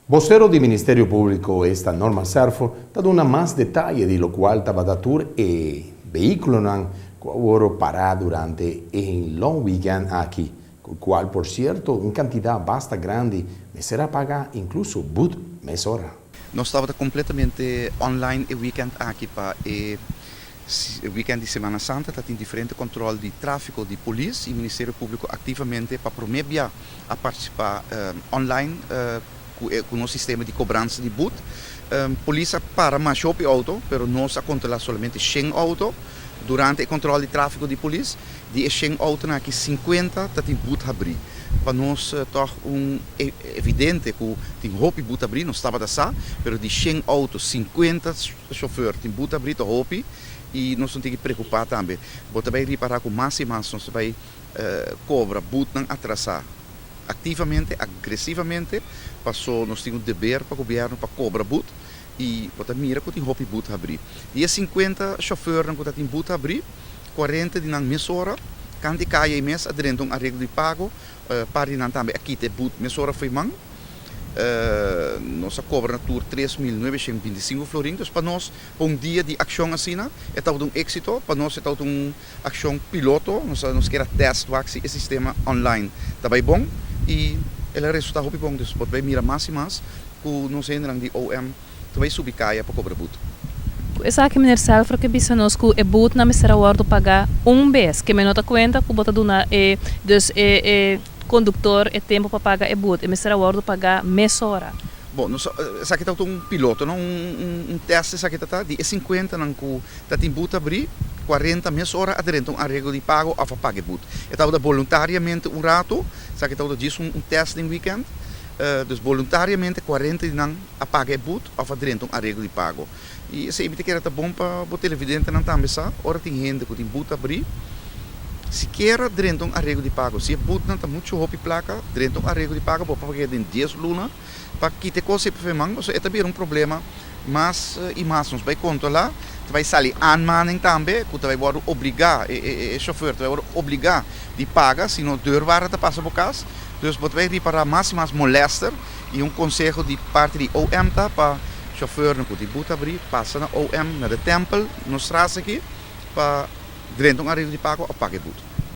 Bosero di Ministerio Públiko, esta Norman Serfo, ta duna mas detaye di lokual tabata tur e vehíkulonan ku a wòrdu pará durante e long weekend aki, ku kual por sierto un kantidat basta grandi mester a paga inkluso but mesora. Nos tabata kompletamente online e weekend aki pa e weekend di Semana Santa. Ta tin diferente kòntròl di tráfiko di polis i Ministerio Públiko aktivamente pa promé bia a partisipá online ku nos sistema di kobransa di but. Polis a para masha hopi outo, pero nos a kontrolá solamente 100 outo durante e kòntròl di tráfiko di polis. Di e 100 outonan aki, 50 ta tin but habrí. Pa nos tòg un evidente ku tin hopi but habrí, nos tabata sa, pero di 100 outo, 50 shofùr tin but habrí ta hopi i nos no tin ku preokupá tambe. Bo ta bai ripará ku mas i mas nos ta bai kobra butnan atrasá aktivamente, agresivamente, paso nos tin un deber pa gobièrnu pa kobra but i bo ta mira ku tin hopi but habrí. Di e 50 shofùrnan ku ta tin but habrí, 40 di nan mesora kant di kaya i mes a drenta un areglo di pago, par di nan tambe a kita e but mesora fo'i man. Nos a kobra na tur 3925 florin. Dus pa nos, pa un dia di akshon asina, e tabata un éksito. Pa nos e tabata un akshon piloto. Nos kier a tèst wak si e sistema online ta bai bon i el a resultá hopi bon. Dus bo ta bai mira mas i mas ku nos hendenan di OM ta bai subi kaya pa kobra but. Ku esaki, meneer Selfro ke bisa nos ku e butnan mester a wòrdu pagá un bes, ke men no ta kuenta ku bo ta duna e dus e e konduktor e tempu pa paga e but, e mester a wòrdu pagá mesora. Bon, nos esaki tabata un piloto, no? Un tèst esaki ta ta. Di e 50nan ku ta tin but abrí, 40 mesora a drenta un areglo di pago òf a paga e but. E tabata boluntariamente un ratu, esaki tabata djis un tèst den wikènt. Dus boluntariamente 40 di nan a paga e but òf a drenta un areglo di pago. I esei mi ta kere ta bon pa bo televidentenan tambe sa, ora tin hende ku tin but abrí, sikiera drenta un areglo di pago. Si e butnan ta muchu hopi plaka, drenta un areglo di pago, bo por pag'é den 10 luna pa kita e kos ei pa man, pasobra e ta bira un problema mas i mas. Nos bai kontrolá, ta bai sali aanmaning tambe ku ta bai wòrdu obligá, e shofèr ta bai wòrdu obligá di paga, sino deurwaarder ta pasa bo kas. Dus bo ta bai ripará mas i mas molèster i un konseho di parti di OM ta pa shofèrnan ku tin but abrí pasa na OM na de Tempel, nos tras aki, pa drenta un areglo di pago òf paga e but.